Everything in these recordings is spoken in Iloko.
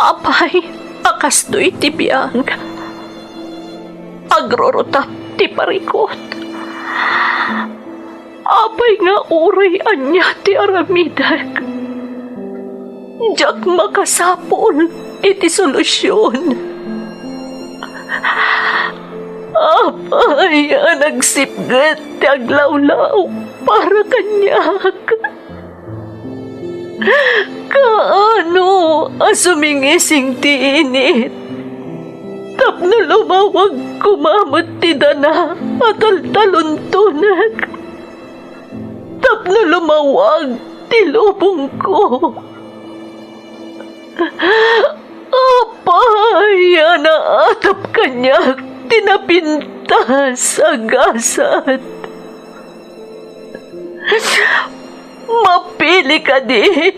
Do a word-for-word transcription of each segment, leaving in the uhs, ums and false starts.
Apay a kastoy ti biag, agrurutap ti parikut. Apay nga uray ania ti aramidek, diak makasapul iti solusion. Apay a nagsipget ti aglawlaw para kaniak? Kaano a sumingising ti init tapno lumawag koma met ti dana a taltaluntonek? Tapno lumawag ti lubongko. Apay a naatap kaniak ti napintas a gasat? Mapili kadi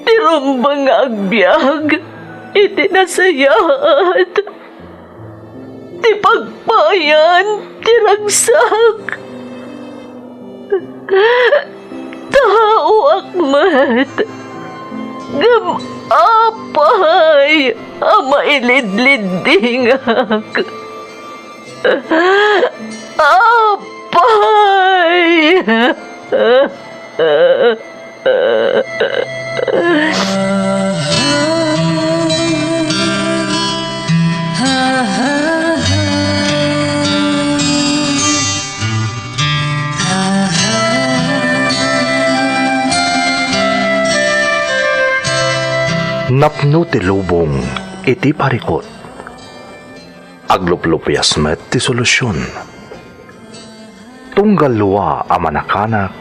ti rumbeng nga agbiag iti nasayaat ti pagpayan ti ragsak. Taoak met, ngem apay a mailidliddingak? Apay! Napno ti lubong iti parikut. Agluplupias met ti solusion. Tunggal lua a manakanak,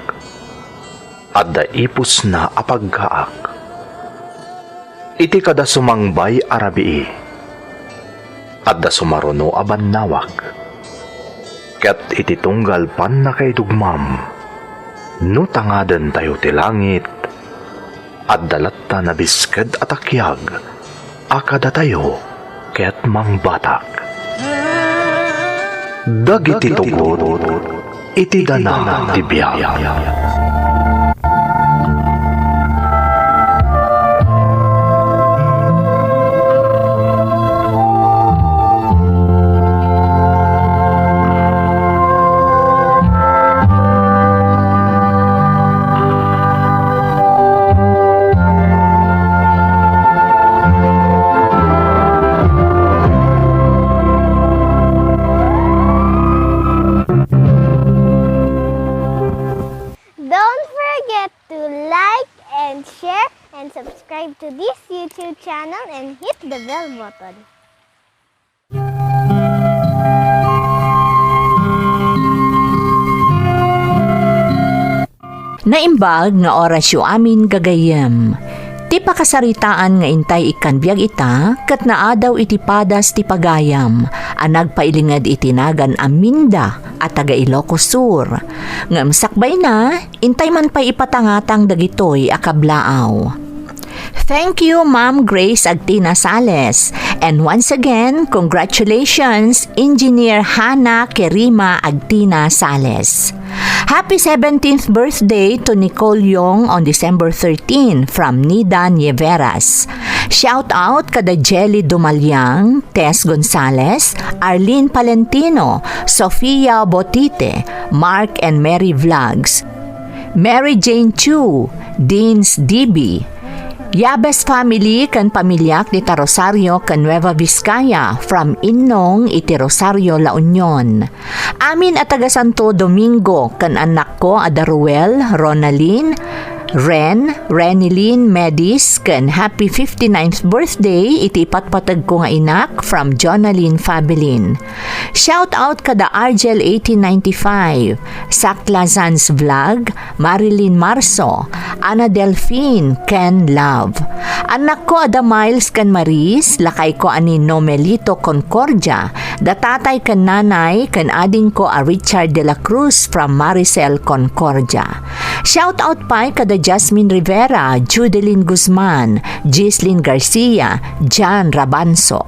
adda ipusna a paggaak. Iti kada sumangbay a rabii, adda sumaruno a bannawag. Ket iti tunggal pannakaidugmam, no tangadentayo ti langit, adda latta nabisked a takiag a kadatayo ket mangbatak. Dagiti tugot iti dana ti biag. Don't forget to like and share and subscribe to this YouTube channel and hit the bell button. Naimbag nga orasyo amin gagayyem. Ti pakasaritaan nga intay ikkan biag ita ket naadaw iti padas ti pagayam a nagpailinged iti nagan aminda a taga Ilocos Sur. Ngem sakbayna, intay man pay ipatangatang dagitoy a kablaaw. Thank you, Ma'am Grace Agtina Sales. And once again, congratulations, Engineer Hana Kerima Agtina Sales. Happy seventeenth birthday to Nicole Yong on December thirteen from Nida Nieveras. Shout out kada Jelly Dumaliang, Tess Gonzalez, Arlene Palentino, Sofia Botite, Mark and Mary Vlogs, Mary Jane Chu, Deans D B, Yabes family ken pamiliak dita Rosario ken Nueva Vizcaya from Innong iti Rosario, La Union. Amin a taga Santo Domingo ken annakko a da Ruel, Ronalyn, Ren, Renilyn, Medis, ken happy fifty-ninth birthday iti ipatpategko nga inak from Jonalyn Fabelin. Shout out kada Argel eighteen ninety-five, Sakla Zanz Vlog, Marilyn Marso, Ana Delfin, ken Love. Annakko a da Miles ken Maris, lakayko a ni Nomelito Concordia, da tatay ken nanay, ken adingko a Richard de la Cruz from Maricel Concordia. Shout out pay kada Jasmine Rivera, Judeline Guzman, Gislin Garcia, Jan Rabanso.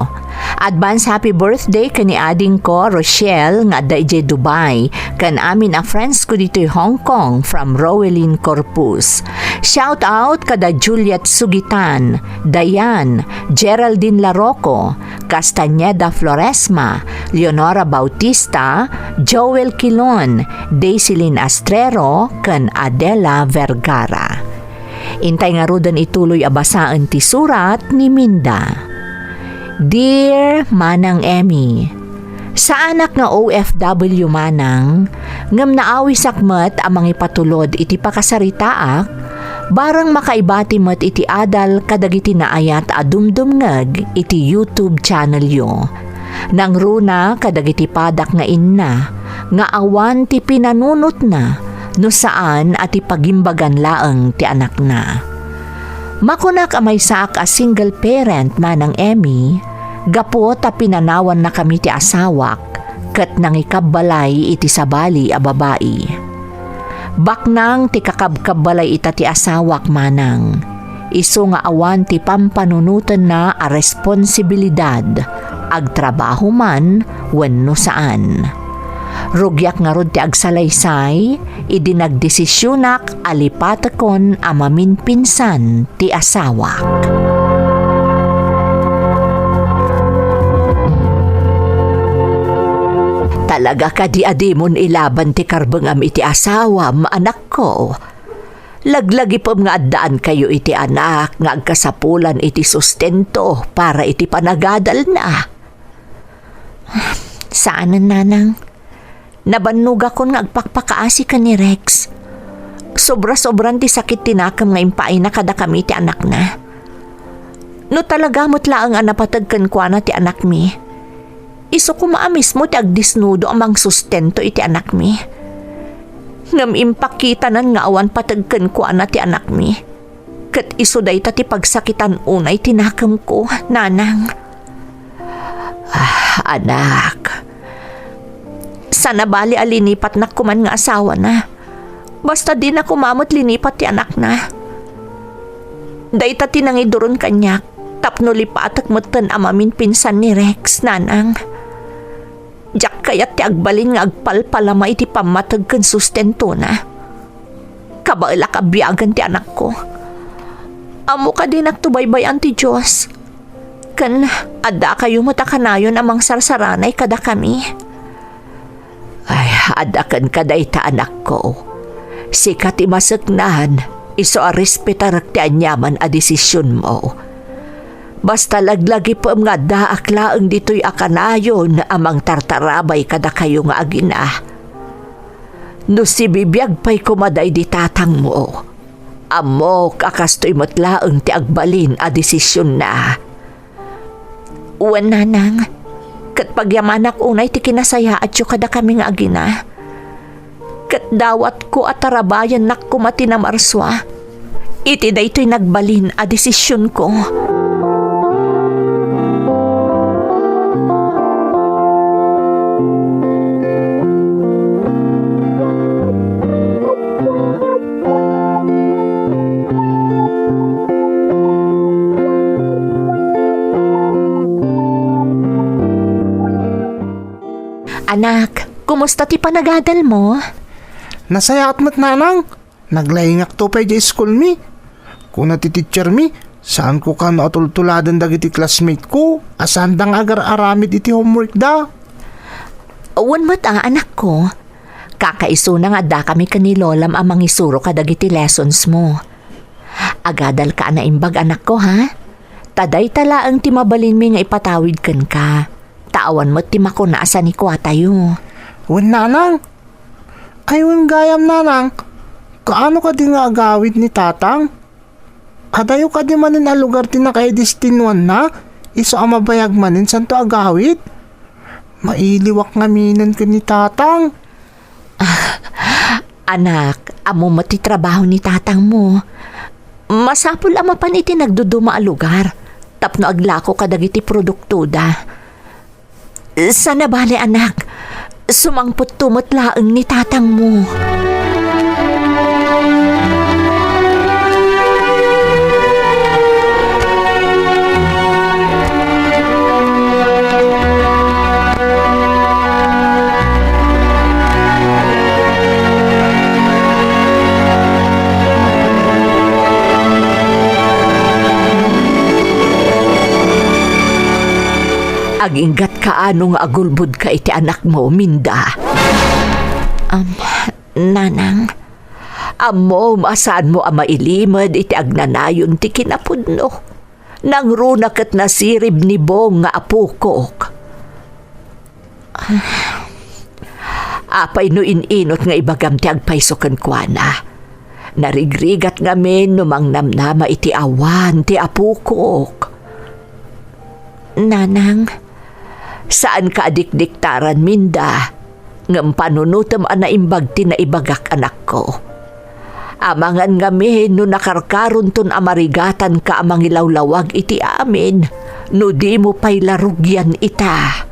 Advance happy birthday ken ni adingko Rochelle nga adda idiay Dubai, ken amin a friends ko ditoy Hong Kong from Rowelyn Corpus. Shout out kada Juliet Sugitan, Dayan, Geraldine Larocco, Castañeda Floresma, Leonora Bautista, Joel Quilon, Daisilyn Astrero, ken Adela Vergara. Intay ngaruden ituloy a basaen ti surat ni Minda. Dear Manang Emmy, saanak nga O F W manang, ngem naawisak met a mangipatulod iti pakasaritaak, barang makaibati met iti adal kadagiti naayat a dumdumngeg iti YouTube channelyo. Nangruna kadagiti padak nga inna nga awan ti pinanunotna no saan a ti pagimbagan laeng ti anakna. Makunak a maysaak a single parent, Manang Emmy, gapu ta pinanawannakami ti asawak ket nangikabbalay iti sabali a babai. Baknang ti kakabkabbalay ita ti asawak, Manang. Isu nga awan ti pampanunotenna a responsibilidad, agtrabaho man wenno saan. Rugiak ngarud ti agsalaysay idi nagdesisionak a lipatekon a maminpinsan ti asawak. Talaga kadi a dimon ilaban ti karbengam iti asawam, anakko? Laglagipem nga addaankayo iti anak nga agkasapulan iti sustento para iti panagadalna. Saanen, Nanang. Nabannogakon nga agpakpakaasi ken ni Rex. Sobra-sobran ti sakit ti nakem nga impaayna kadakami ti anakna. No talaga met laeng a napateg kenkuana ti anakmi, isu koma a mismo ti agdisnudo a mangsustento iti anakmi. Ngem impakitanan nga awan pateg kenkuana ti anakmi. Ket isu dayta ti pagsakitan unay ti nakemko, Nanang. Ah, anak. Sana bali a linipatnak koman nga asawana. Basta dina koma met linipat ti anakna. Dayta ti nangiduron kaniak tapno lipatek metten a maminpinsan ni Rex, Nanang. Diak kayat ti agbalin nga agpalpalama iti pammateg ken sustentona. Kabaelak a biagen ti anakko. Ammok a dinakto baybay-an ti Dios. Ken addakayo met a kanayon a mangsarsaranay kadakami. Ay, adda kenka dayta, anakko. Sika ti maseknan, isu a respetarek ti aniaman a desisionmo. Basta laglagipem nga addaak laeng ditoy a kanayon a mangtartarabay kadakayo nga agina. No sibibiag pay koma daydi tatangmo, ammok a kastoy met laeng ti agbalin a desisionna. Wen, Nanang, ket pagyamanak unay ti kinasayaatyo kadakami nga agina. Ket dawatko a tarabayannak koma ti namarsua iti daytoy nagbalin a desisionko. Anak, kumusta ti panagadalmo? Nasayaat met, Nanang. Naglaingakto pay idiay iskulmi. Kuna ti teachermi, saanko kano a tultuladen dagiti classmate ko a saanda nga agar-aramid iti homework da. Wen met a, anakko. Kakaisuna nga addakami ken ni lolam a mangisuro kadagiti lessons mo. Agadalka a naimbag, anakko, ha? Ta dayta laeng ti mabalinmi nga ipatawid kenka. Ta awan met ti makuna a sanikuatayo. Wen, Nanang. Ay, wen gayam, Nanang. Kaano kadi nga agawid ni Tatang? Adayo kadi manen a lugar ti nakaidestinuanna, isu a mabayag manen santo agawid? Mailiwak ngaminen ken ni Tatang. Ah, anak, ammo met ti trabaho ni tatangmo. Masapul a mapan iti nagduduma a lugar tapno aglako kadagiti produktoda. Sana bale, anak, sumangpetto met laeng ni tatangmo. Inggat kaano nga agulbodka iti anakmo, Minda? Am, Nanang. Ammom a saanmo a mailimed iti agnanayon ti kinapudno. Nangruna ket nasirib ni Bong nga apokok. Apay no in-inot nga ibagam ti agpayso kenkuana? Narigrigat ngamin no mangnamnama iti awan ti apokok. Nanang, saanka a dikdiktaran, Minda, ngem panunotem a naimbag ti naibagak, anakko. Amangan ngamin no nakarkaronton a marigatanka a mangilawlawag iti amin no dimo pay la rugian ita.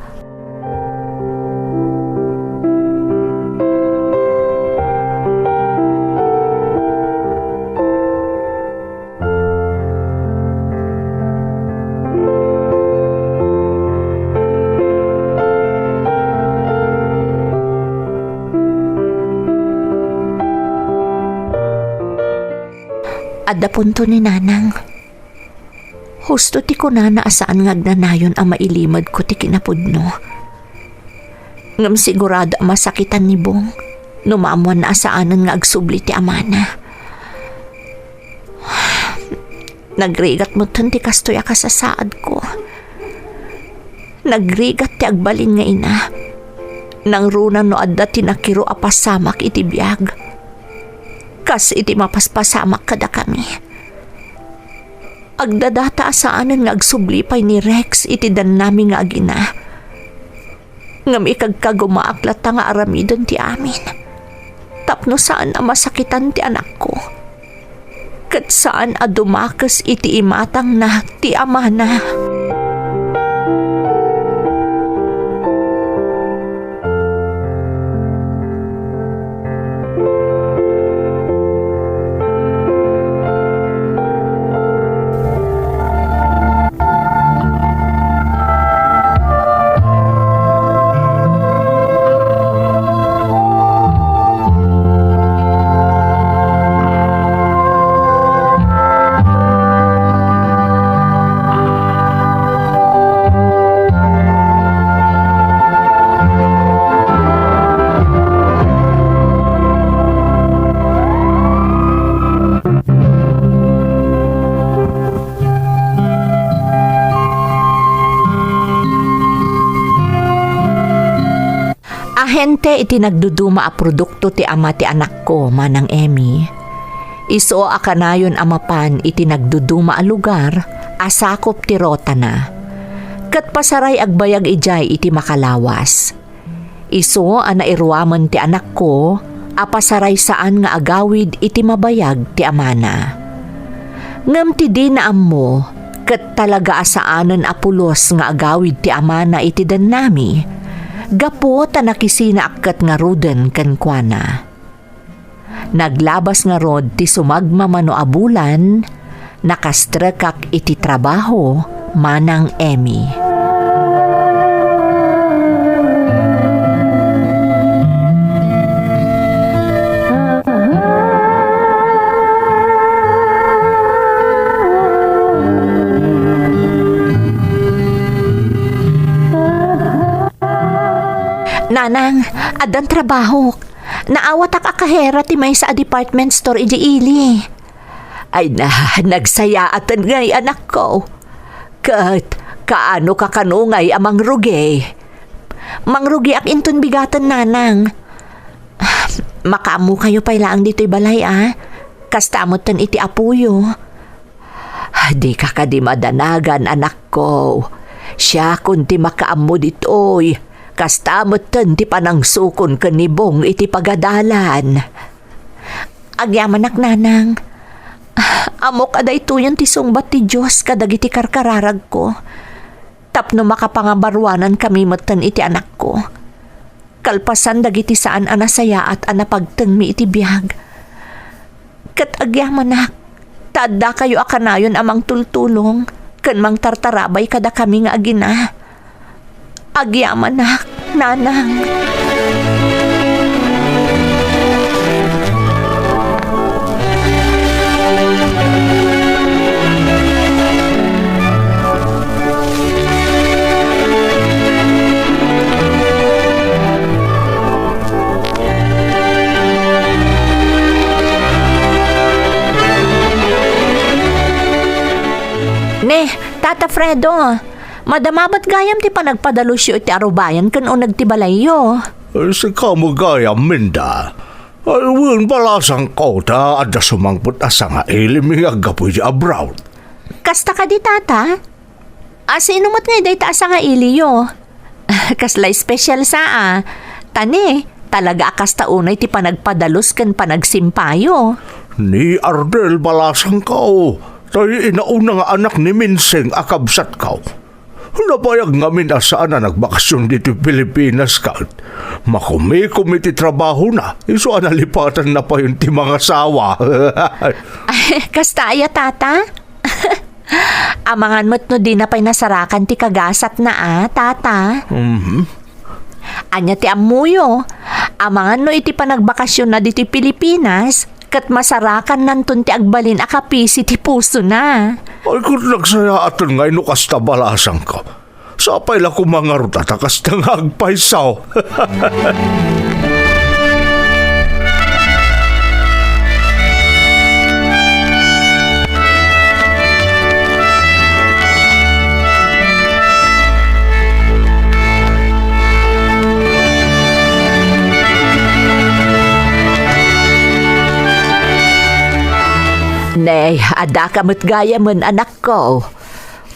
Adda punto ni Nanang. Husto ti kunana a saan nga agnanayon a mailimedko ti kinapudno. Ngem sigurado a masakitan ni Bong no maammoanna a saanen nga agsubli ti amana. Nagrigat metten ti kastoy a kasasaadko. Nagrigat ti agbalin nga ina. Nangruna no adda ti nakiro a pasamak iti biag, kas iti mapaspasamak kadakami. Agdadata a saanen nga agsubli pay ni Rex iti dannami nga agina. Ngem ikagkagumaak latta nga aramiden ti amin, tapno saan a masakitan ti anakko, ket saan a dumakes iti imatangna ti amana. Ahente iti nagduduma a produkto ti ama ti anakko, Manang Emmy. Isu a kanayon a mapan iti nagduduma a lugar a sakup ti rotana, ket pasaray agbayag idiay iti makalawas. Isu a nairuamen ti anakko a pasaray saan nga agawid iti mabayag ti amana. Ngem ti dina ammo, ket talaga a saanen a pulos nga agawid ti amana iti dannami, gapu ta nakisinaak ket ngaruden kenkuana. Naglabas ngarud ti sumagmamano a bulan, nakastrekak iti trabaho, Manang Emmy. Nanang, addan trabahok. Naawatak a kahera ti maysa a department store idiay ili. Ay na, nagsayaaten ngay, anakko. Ket kaano ka kano ngay a mangrugi? Mangrugiak inton bigaten, Nanang. Makaammokayo pay laeng ditoy balay, a? Kasta metten iti apoyo. Dika kadi madanagan, anakko. Siakon ti makaammo ditoy. Kasta metten ti panangsukon ken ni Bong iti pagadalan. Agyamanak, Nanang. Ammok a daytoyen ti sungbat ti Dios kadagiti karkararagko, tapno makapangabaruanankami metten iti anakko, kalpasan dagiti saan a nasayaat a napagtengmi iti biag. Ket agyamanak, ta addakayo a kanayon a mangtultulong ken mangtartarabay kadakami nga agina. Agyamanak, Nanang. Ne, Tata Fredo, madama met gayam ti panagpadalosyo iti arubayan ken uneg ti balayyo. Sika met gayam, Minda. Ay, wen, balasangko ta adda sumangpet a sangailimi nga aggapu iti abroad. Kasta kadi, Tata? A, sino met ngay dayta a sangailiyo? Kasla espesyal sa a. Ta ne, talaga a kasta unay ti panagpadalus ken panagsimpayo. Ni Ardel, balasangko, tay inauna nga anak ni Minseng a kabsatko. Nabayag ngamin a saan a nagbakasyon ditoy Pilipinas ket makumikom iti trabahona, isu a nalipatanna payen ti mangasawa. Kasta aya, Tata? Amangan met no dina pay nasarakan ti kagasatna a, Tata. Mhm. Ania ti ammoyo? Amangan no iti panagbakasyonna ditoy Pilipinas, ket masarakannanton ti agbalin a kapisi ti pusona. Ay, ket nagsayaaten ngay no kasta, balasangko. Sapay la koma ngarud a ta kasta nga agpayso. Ne, adda ka met gayamen, anakko.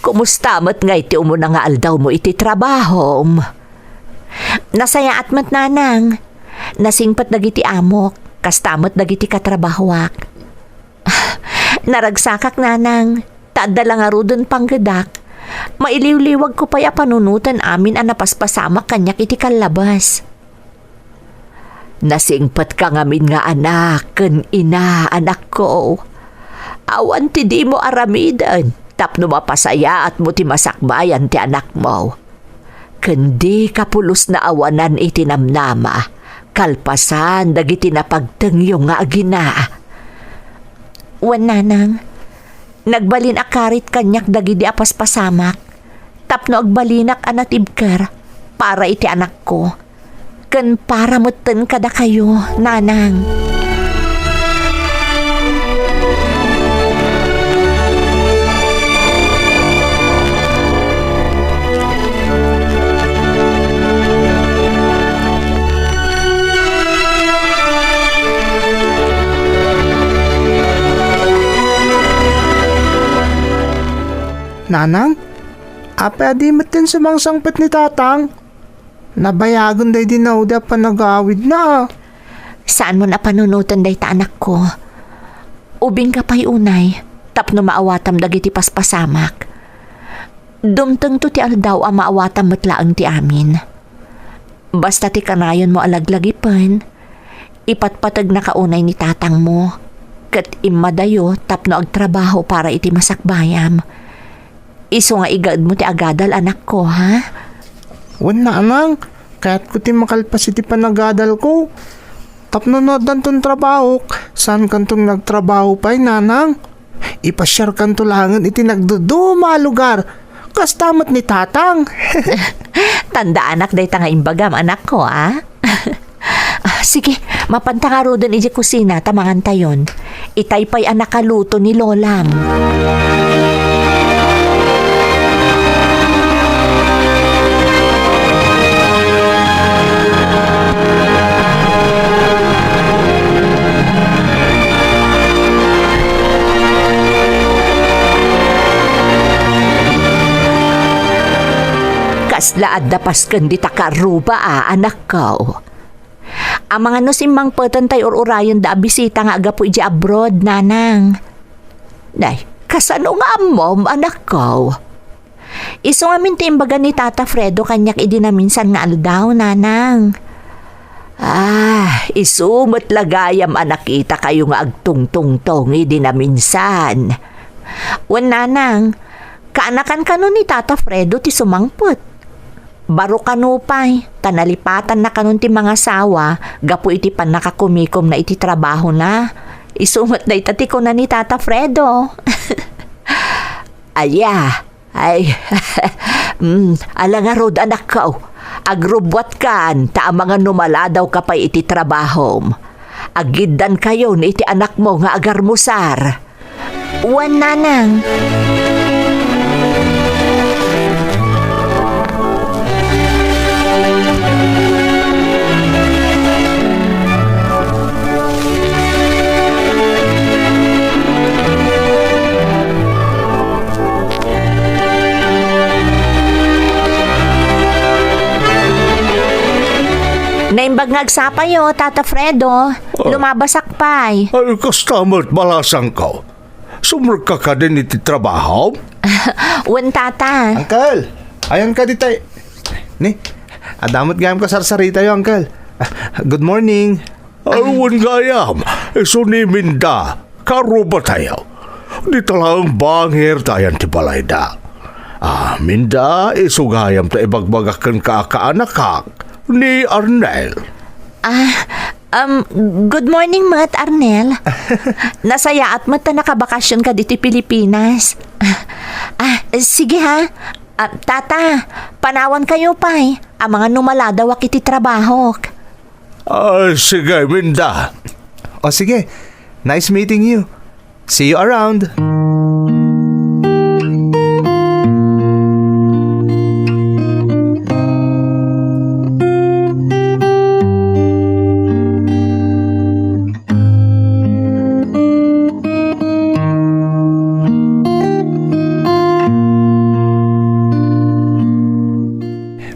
Kumusta met ngay ti umuna nga aldawmo iti trabahom? Nasayaat met, nanang. Nasingpet dagiti amok, kasta met dagiti katrabahoak. Naragsakak, nanang, ta adda la ngaruden panggedak. Mailiwliwagko pay a panunoten amin a napaspasamak kaniak iti kallabas. Nasingpetka ngamin nga anak ken ina, anakko. Awan ti dimo aramiden tapno mapasayaatmo ti masakbayan ti anakmo. Ken dika pulos naawanan iti namnama, kalpasan dagiti napagtengyo nga agina. Wen, nanang, nagbalin a karit kaniak dagidi a paspasamak, tapno agbalinak a natibker para iti anakko, ken para metten kadakayo, nanang. Nanang, apay a di metten sumangsangpet ni Tatang? Nabayagen daydi naudi a panagawidna. Saanmon a panunoten dayta, anakko. Ubingka pay unay tapno maawatam dagiti paspasamak. Dumtengto ti aldaw a maawatam met laeng ti amin. Basta ti kanayonmo a laglagipen, ipatpategnaka unay ni tatangmo, ket immadayo tapno agtrabaho para iti masakbayam. Isu nga igaedmo ti agadal, anakko, ha? Wen, nanang, kayatko ti makalpas iti panagadalko. Tapno no addanton trabahok, saankanton nga agtrabaho pay, nanang. Ipasiarkanto laengen iti nagduduma a lugar. Kasta met ni Tatang. Tandaanak dayta nga imbagam, anakko, a? Ah, sige, mapanta ngaruden idiay kusina ta mangantayon. Itay pay a nakaluto ni Lolam. Kasla adda pasken dita karuba a, anakko. Amangan no simmangpeten tay ur-urayenda a bisita nga aggapu idiay abroad, nanang. Nay, kasano nga ammom, anakko? Isu ngamin ti imbaga ni Tata Fredo kaniak idi naminsan nga aldaw, nanang. Ah, isu met la gayam a nakitakayo nga agtungtungtong idi naminsan. Wen, nanang, kaanakan kano ni Tata Fredo ti sumangpet. Baro kano pay, ta nalipatanna kanon ti mangasawa gapu iti pannakakumikomna iti trabahona. Isu met dayta ti kuna ni Tata Fredo. Aya, ay, mm, ala ngarud, anakko, agrubbuatkan, ta amangan no maladawka pay iti trabahom. Aggiddankayon iti anakmo nga agarmusar. Wen, nanang. Pagngagsapayo, Tata Fredo, lumabasak pay. Ay, kasta met balasangko. Sumrekka kadin iti trabaho? Wen, Tata. Uncle, ayanka dita. Ni, adda met gayam kasarsaritayo, Uncle. Ah, good morning. Ay, wen gayam, isu ni Minda, karubatayo. Dita laeng bangir ta ayan ti balayda. Ah, Minda, isu gayam ta ibagbagak kenka a kaanakak, ni Arnel. Ah, um, good morning met, Arnel. Nasayaat met ta nakabakasyon ka ditoy Pilipinas. Ah, sige ha. Ah, Tata, panawankayo pay. Amangan no maladawak iti trabahok. Ah, sige, Minda. O sige, nice meeting you. See you around.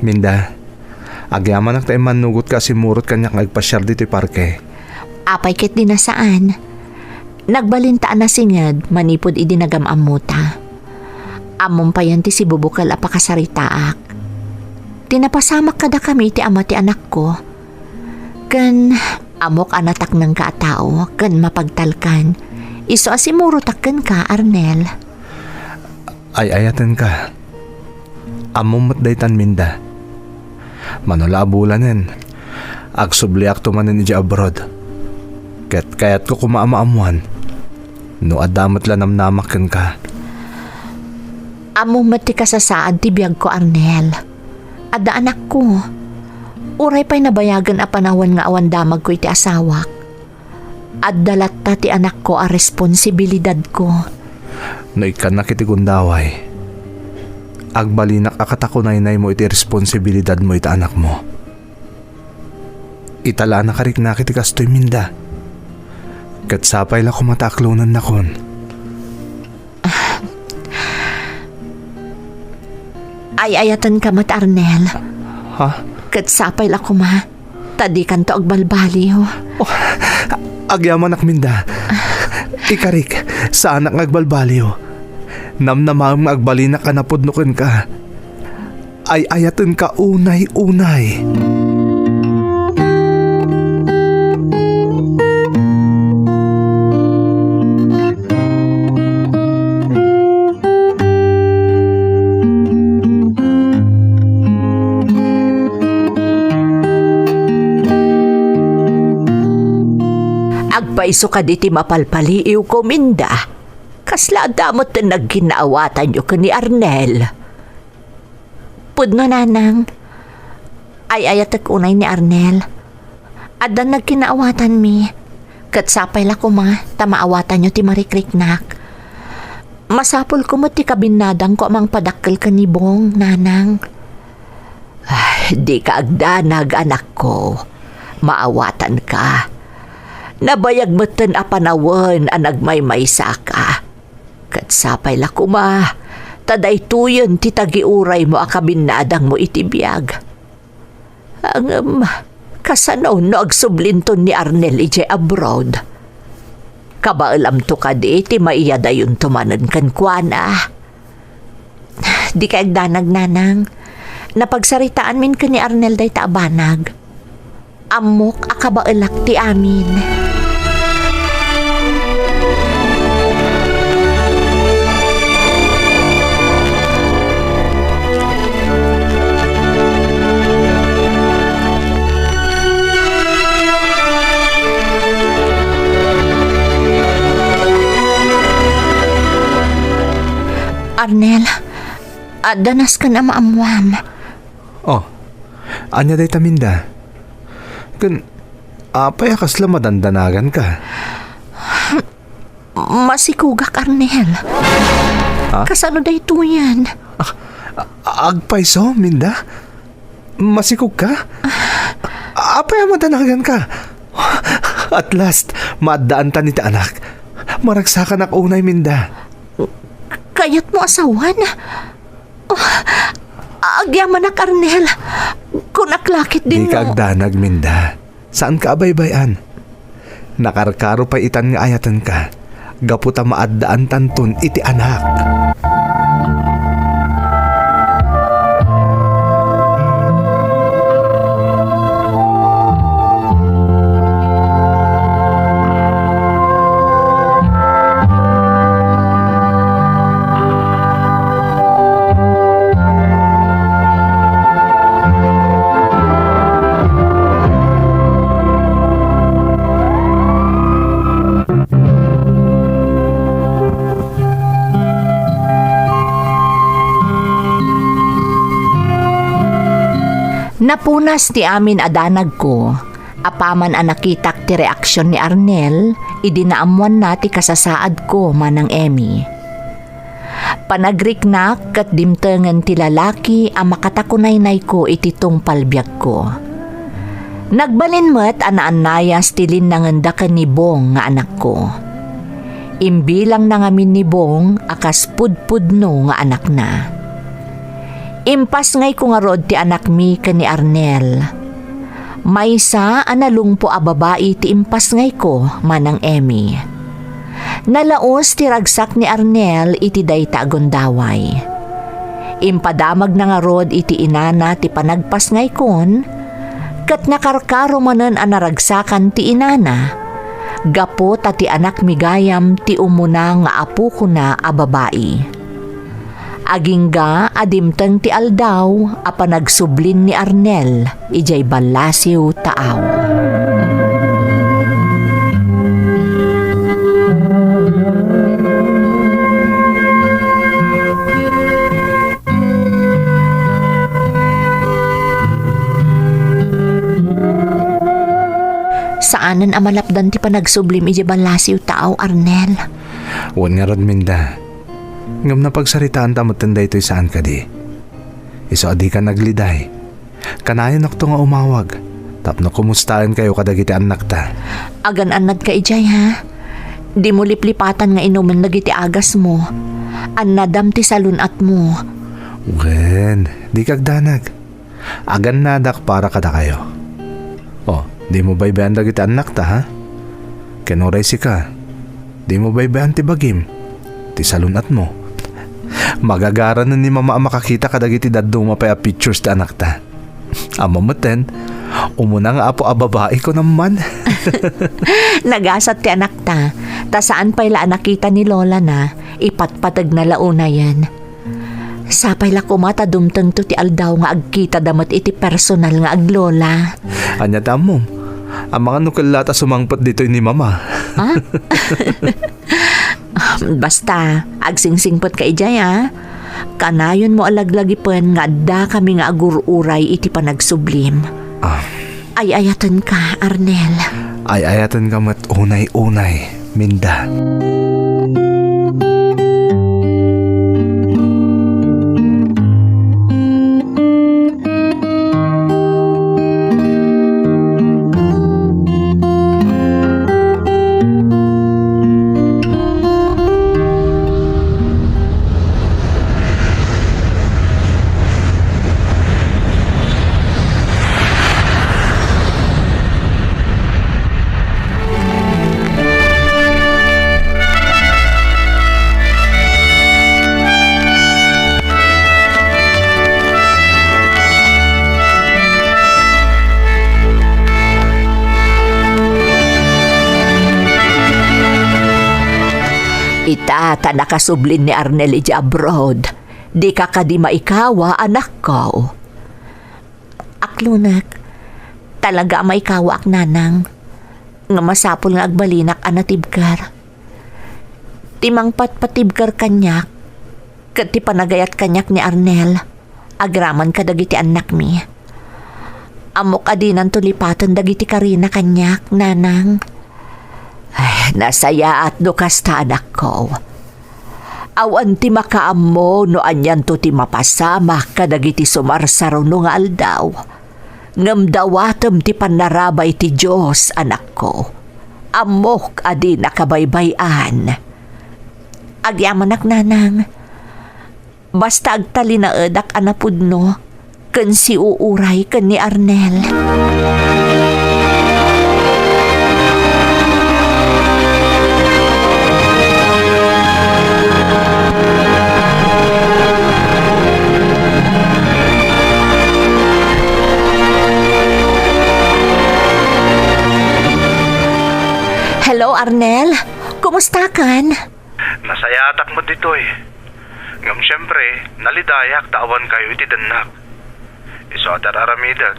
Minda, agyamanak ta immannugotka a simmurot kaniak nga agpasiar ditoy parke. Apay ket di nasaan. Nagbalinta a nasinged manipud idi nagam-ammota. Ammom payen ti sibubukel a pakasaritaak. Ti napasamak kadakami ti ama ti anakko. Ken ammok a nataknengka a tao ken mapagtalkan. Isu a simmurotak kenka, Arnel. Ay-ayatenka. Ammom met daytan, Minda. Mano la a bulanen, agsubliakto manen idiay abroad. Ket kayatko koma a maammoan no adda met la namnamak kenka. Ammom met ti kasasaad ti biagko, Arnel. Adda anakko. Uray pay nabayagen a panawen nga awan damagko iti asawak. Adda latta ti anakko a responsibilidadko. No ikkannak iti gundaway, agbalinak a katakunaynaymo iti responsibilidadmo iti anakmo. Ita la a nakariknak iti kastoy, Minda. Ket sapay la koma ta aklonennakon. Ay-ayatenka met, Arnel. Ha? Ket sapay la koma ta dikanto agbalbaliw. Oh, agyamanak, Minda. Ikarik, saanak nga agbalbaliw. Namnamaem nga agbalinak a napudno kenka. Ay-ayatenka unay-unay. Agpayso kadi ti mapalpaliiwko, Minda. Kasla adda met ti nagkinnaawatanyo ken ni Arnel. Pudno, Nanang. Ay-ayatek unay ni Arnel. Addan nagkinnaawatanmi. Ket sapay la koma ta maawatanyo ti marikriknak. Masapulko met ti kabinnadangko a mangpadakkel ken ni Bong, Nanang. Ay, dika agdanag, anakko. Maawatanka. Nabayag metten a panawen a nagmaymaysaka. Ket sapay la koma ta daytoyen ti tagiuraymo a kabinnadangmo iti biag. Ngem, kasano no agsublinton ni Arnel idiay abroad? Kabaelamto kadi ti maiyadayonto manen kenkuana? Dika agdanag, Nanang. Napagsaritaanmin ken ni Arnel dayta a banag. Ammok a kabaelak ti amin. Arnel, adda nasken a maammoam. Oh, ania dayta, Minda? Ken apay a kasla madandanaganka? Masikogak, Arnel. Ha? Kasano daytoyen? A-, a-, agpayso, Minda? Masikogka? Apay a madanaganka? At last, maaddaantan iti anak. Maragsakanak unay, Minda. Kayatmo a sawen? Oh, agyamanak, Arnel. Kunak la ketdin. Dika agdanag, Minda. Saanka a baybay-an. Nakarkaro pay itan nga ayatenka, gapu ta maaddaantanton iti anak. Napunas ti amin a danagko, apaman a nakitak ti reaksion ni Arnel idi naammoanna ti kasasaadko, Manang Emmy. Panagriknak ket dimtengen ti lalaki a makatakunaynayko iti tungpal biagko. Nagbalin met a naannayas ti linnangenda ken ni Bong nga anakko. Imbilangna ngamin ni Bong a kas pudpudno nga anakna. Impasngayko ngarud ti anakmi ken ni Arnel. Maysa a nalungpo a babai ti impasngayko, Manang Emmy. Nalaus ti ragsak ni Arnel iti dayta a gundaway. Impadamagna ngarud iti inana ti panagpasngaykon, ket nakarkaro manen a naragsakan ti inana, gapu ta ti anakmi gayam ti umuna nga apokona a babai. Agingga a dimteng ti aldaw a panagsublin ni Arnel idiay ballasiw taaw. Saanen a malapdan ti panagsublim idiay ballasiw taaw, Arnel. Wen ngarud, Minda. Ngem napagsaritaanta metten daytoy saan kadi. Isu a dika nagliday. Kanayonakto nga umawag tapno kumustaenkayo kadagiti annakta. Agan-annadka idiay, ha? Dimo liplipatan nga inumen dagiti agasmo. Annadam ti salun-atmo. Wen, dika agdanag. Agannadak para kadakayo. O, dimo baybay-an dagiti annakta, ha? Ken uray sika, dimo baybay-an ti bagim, ti salun-atmo. Magagaranen ni Mama a makakita kadagiti dadduma pay a pictures ti anakta. Ammom metten, umuna nga apo a babai, kunam man. Nagasat ti anakta, ta saan pay la a nakita ni lolana, ipatpategna la unayen. Sapay la koma ta dumtengto ti aldaw nga agkitada met iti personal nga aglola. Ania ti ammom? Amangan no kella ta sumangpet ditoy ni Mama. Ha? Basta, agsingsingpetka idiay, a. Kanayonmo a laglagipen nga addakami nga agur-uray iti panagsublim. Ah. Ay-ayatenka, Arnel. Ay-ayatenka met unay-unay, Minda. Ita ta nakasublin ni Arnel iti abroad. Dika kadi maikawa, anakko? Aklonek, talaga a maikawaak, nanang, nga masapul nga agbalinak a natibker. Ti mangpatpatibker kaniak, ket ti panagayat kaniak ni Arnel, agraman kadagiti annakmi. Ammok a dinanto lipaten dagiti karina kaniak, nanang. Ay, nasayaat no kasta, anakko. Awan ti makaammo no anianto ti mapasamak kadagiti sumarsaruno nga aldaw. Ngem dawatem ti pannarabay ti Dios, anakko. Ammok a dinaka baybay-an. Agyamanak, nanang. Basta agtalinaedak a napudno, ken siuuray ken ni Arnel. Hello, Arnel. Kumustakan? Nasayaatak met ditoy. Ngem siempre, nalidayak ta awankayo iti dennak. Isu a ti ar-aramidek,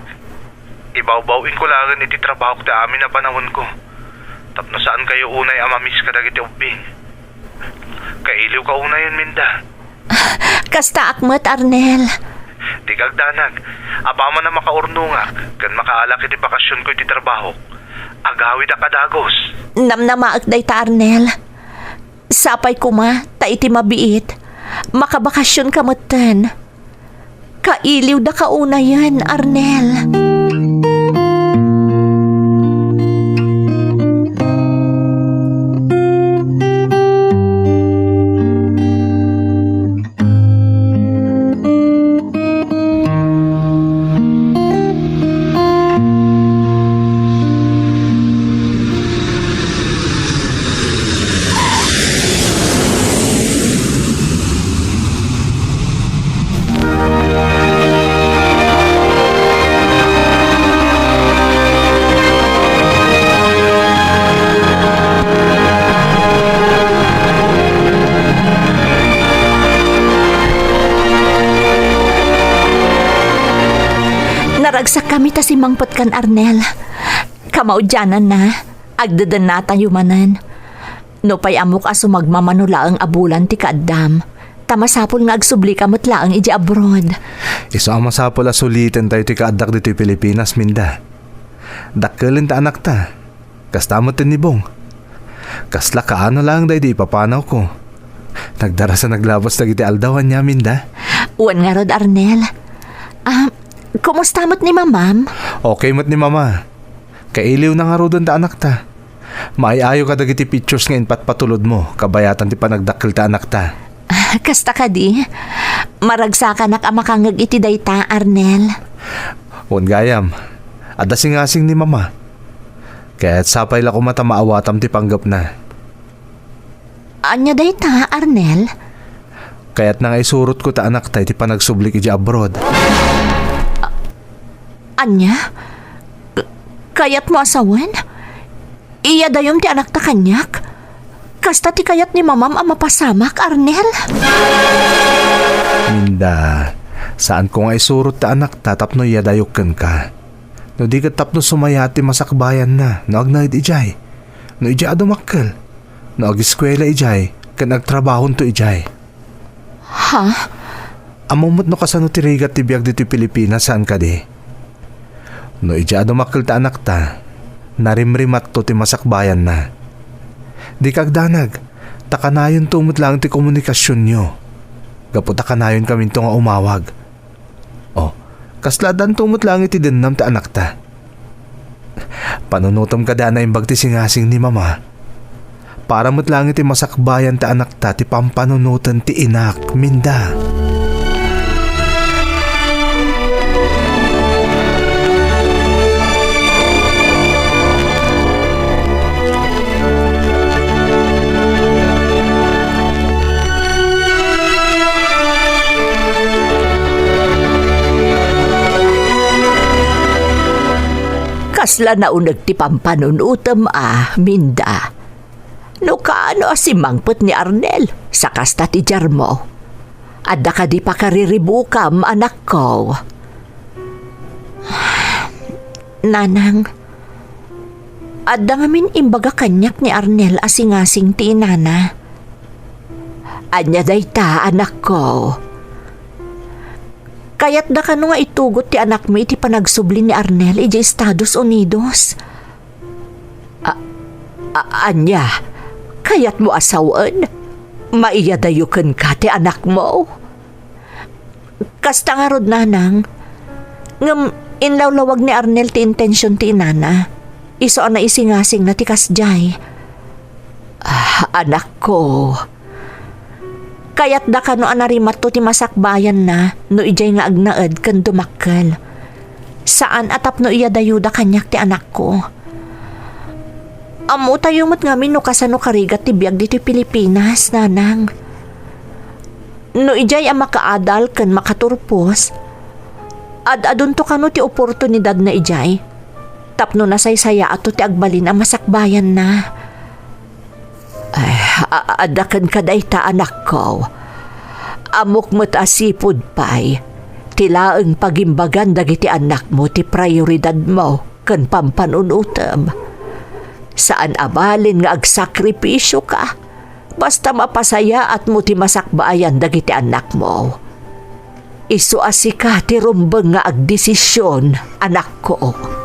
ibawbaw-inko laengen iti trabahok ti amin a panawenko, tapno saankayo unay a ma-miss kadagiti ubbing. Kailiwka unayen, Minda. Kastaak met, Arnel. Dika agdanag. Apaman a makaurnongak ken makaalak iti bakasionko iti trabahok, agawidak a dagus. Namnamaek dayta, Arnel. Sapay koma ta iti mabiit, makabakasionka metten. Kailiwdaka unayen, Arnel. Naragsakkami ta simmangpet kan Arnel. Kamaudiananna, agdedennatayo manen. Nupay ammok a sumagmamano laeng a bulan ti kaaddam, ta masapul nga agsublika met laeng idiay abroad. Isu a masapul a sulitentayo ti kaaddak ditoy Pilipinas, Minda. Dakkelen ti anakta. Kasta met ti ni Bong. Kasla kaano laeng daydi ipapanawko. Nagdarasa naglabas dagiti aldaw, ania, Minda? Wen ngarud, Arnel. Ah, kumusta met ni Mamam? Okay met ni Mama. Kailiwna ngaruden ti anakta. Maay-ayo kadagiti pictures nga impatpatulodmo kabayatan ti panagdakkel ti anakta. Ah, kasta kadi? Maragsakanak a makangngeg iti dayta, Arnel. Wen gayam, adda singasing ni Mama. Ket sapay la koma ta maawatam ti panggepna. Ania dayta, Arnel? Kayatna nga isurotko ti anakta iti panagsublik idiay abroad. A-, ania? K-, kayatmo a sawen? Iyadayom ti anakta kaniak? Kasta ti kayat ni Mamam a mapasamak, Arnel? Minda, saanko nga isurot ti anakta tapno iyadayok kenka. No di ket tapno sumayaat ti masakbayanna no agnaed idiay, no idiay a dumakkel, no ageskuela idiay, ken agtrabahonto idiay. Ha? Ammom met no kasano ti rigat ti biag ditoy Pilipinas, saan kadi? No idiay a dumakkel ti anakta, narimrimatto ti masakbayanna. Dika agdanag, ta kanayonto met laeng ti komunikasionyo. Gapu ta kanayonkaminto nga umawag. Oh, kasla addanto met laeng iti dennam ti anakta. Panunotem kadi a naimbag ti singasing ni Mama. Para met laeng iti masakbayan ti anakta ti pampanunoten ti inak, Minda. Kasla nauneg ti pampanunotem a, Minda. No kaano a simmangpet ni Arnel, sa kasta ti diarmo. Adda kadi pakariribukam, anakko? Nanang, adda ngamin imbaga kaniak ni Arnel a singasing ti inana. Ania dayta, anakko? Kayatda kano nga itugot ti anakmi iti panagsubli ni Arnel idiay Estados Unidos? A-, a-, ania? Kayatmo a sawen? Maiyadayo kenka ti anakmo? Kasta ngarud, Nanang. Ngem inlawlawag ni Arnel ti intension ti inana. Isu a naisingasingna ti kasdiay. Ah, anakko. Kayatda kano a narimatto ti masakbayanna no idiay nga agnaed ken dumakkel. Saan a tapno iyadayuda kaniak ti anakko. Ammotayo met ngamin no kasano karigat ti biag ditoy Pilipinas, nanang. No idiay a makaadal ken makaturpos, ad-adunto kano ti oportunidadna idiay tapno nasaysayaato ti agbalin a masakbayanna. Ay, a-, adda kenka dayta, anakko. Ammok met a sipud pay, ti laeng pagimbagan dagiti annakmo ti prioridadmo ken pampanunotem. Saan a balin nga agsakripisioka, basta mapasayaatmo ti masakbayan dagiti annakmo. Isu a sika ti rumbeng nga agdesision, anakko.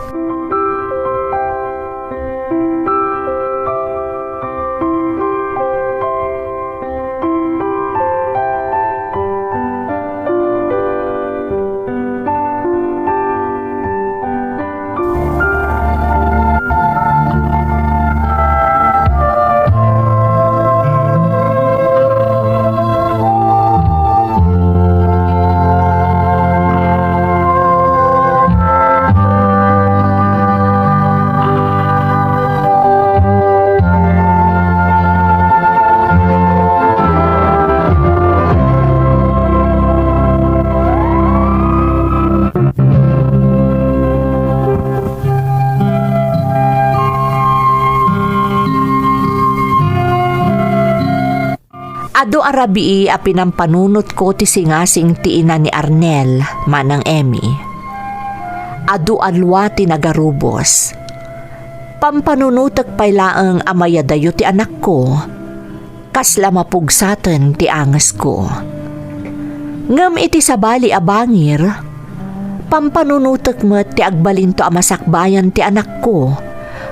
Adu a rabii a pinampanunotko ti singasing ti ina ni Arnel, Manang Emmy. Adu a lua ti nagarubos. Pampanunotek pay laeng a mayadayo ti anakko. Kasla mapugsaten ti angesko. Ngem iti sabali a bangir, pampanunotek met ti agbalinto a masakbayan ti anakko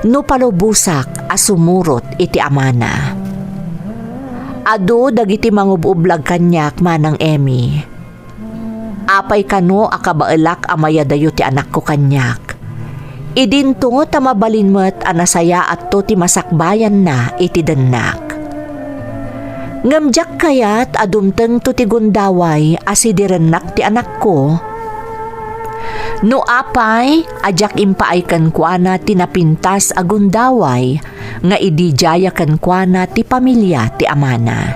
no palubosak a sumurot iti amana. Adu dagiti mangub-ublag kaniak, Manang Emmy. Apay kano a kabaelak a mayadayo ti anakko kaniak? Idinto ta mabalin met a nasayaatto ti masakbayanna iti dennak. Ngem diak kayat a dumtengto ti gundaway a sidirennak ti anakko. No apay a diak impaay kenkuana ti napintas a gundaway nga idi diaya kenkuana ti pamilia ti amana.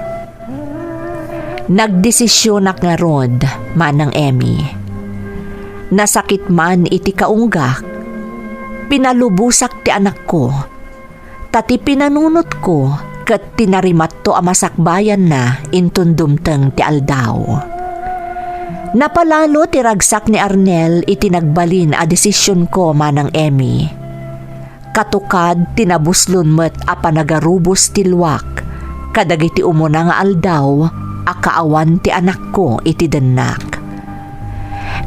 Nagdesisionak ngarud, Manang Emmy. Nasakit man iti kaunggak, pinalubosak ti anakko, ta ti pinanunotko ket ti narimatto a masakbayanna inton dumteng ti aldaw. Napalalo ti ragsak ni Arnel iti nagbalin a desisionko, Manang Emmy. Katukad ti nabuslon met a panagarubos ti luak kadagiti umuna nga aldaw a kaawan ti anakko iti dennak.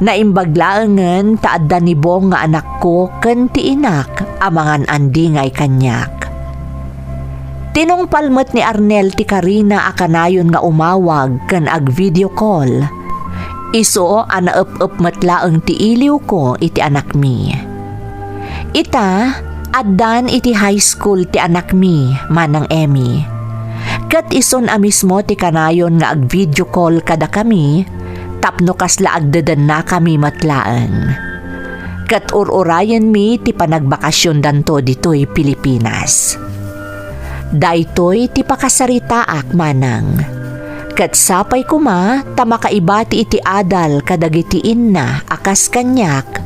Naimbag laengen ta adda ni Bong nga anakko ken ti inak a mangan-andingay kaniak. Tinungpal met ni Arnel ti karina a kanayon nga umawag ken ag-video call. Isu a naep-ep met laeng ti iliwko iti anakmi. Ita, addan iti high school ti anakmi, Manang Emmy. Ket isun a mismo ti kanayon nga ag-video call kadakami tapno kasla agdedennakami met laeng. Ket ur-urayenmi ti panagbakasiondanto ditoy Pilipinas. Daytoy ti pakasaritaak, Manang. Ket sapay koma ta makaibati iti adal kadagiti inna a kas kaniak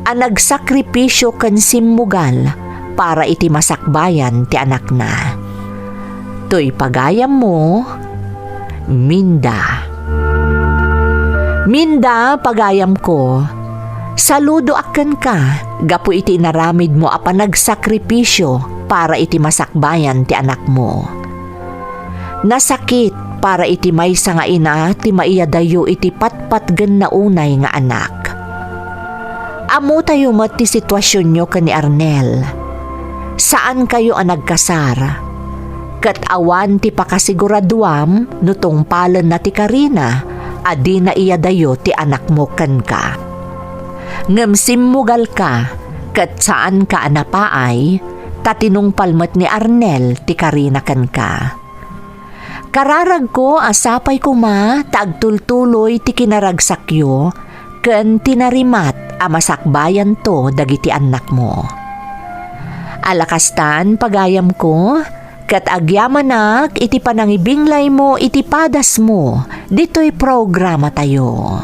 a nagsakripisio ken simmugal para iti masakbayan ti anakna. Toy pagayammo, Minda. Minda, pagayamko, saludoak kenka gapu iti inaramidmo a panagsakripisio para iti masakbayan ti anakmo. Nasakit para iti maysa nga ina ti maiyadayo iti patpatgenna unay nga anak. Ammotayo met ti situasionyo ken ni Arnel. Saankayo a nagkasar. Ket awan ti pakasiguraduam no tungpalenna ti karina a dina iyadayo ti anakmo kenka. Ngem simmugalka ket saanka a napaay, ta tinungpal met ni Arnel ti karina kenka. Kararagko a sapay koma ta agtultuloy ti kinaragsakyo ken ti narimat a masakbayanto dagiti annakmo. Ala kastan, pagayamko, ket agyamanak iti panangibinglaymo iti padasmo ditoy programatayo.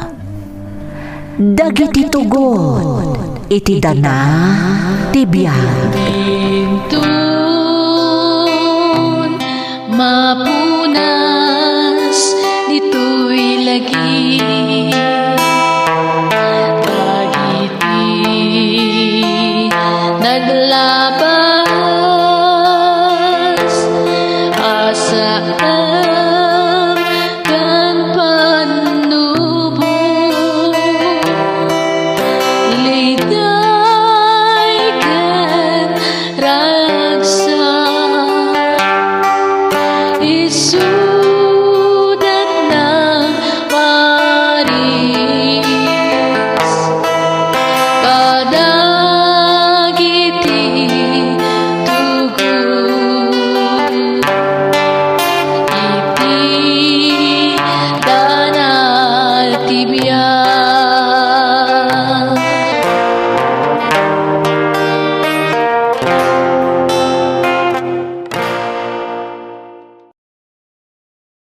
Dagiti tugot iti dana ti biag. Inton mapunas ditoy lagi, dagiti naglabas a saan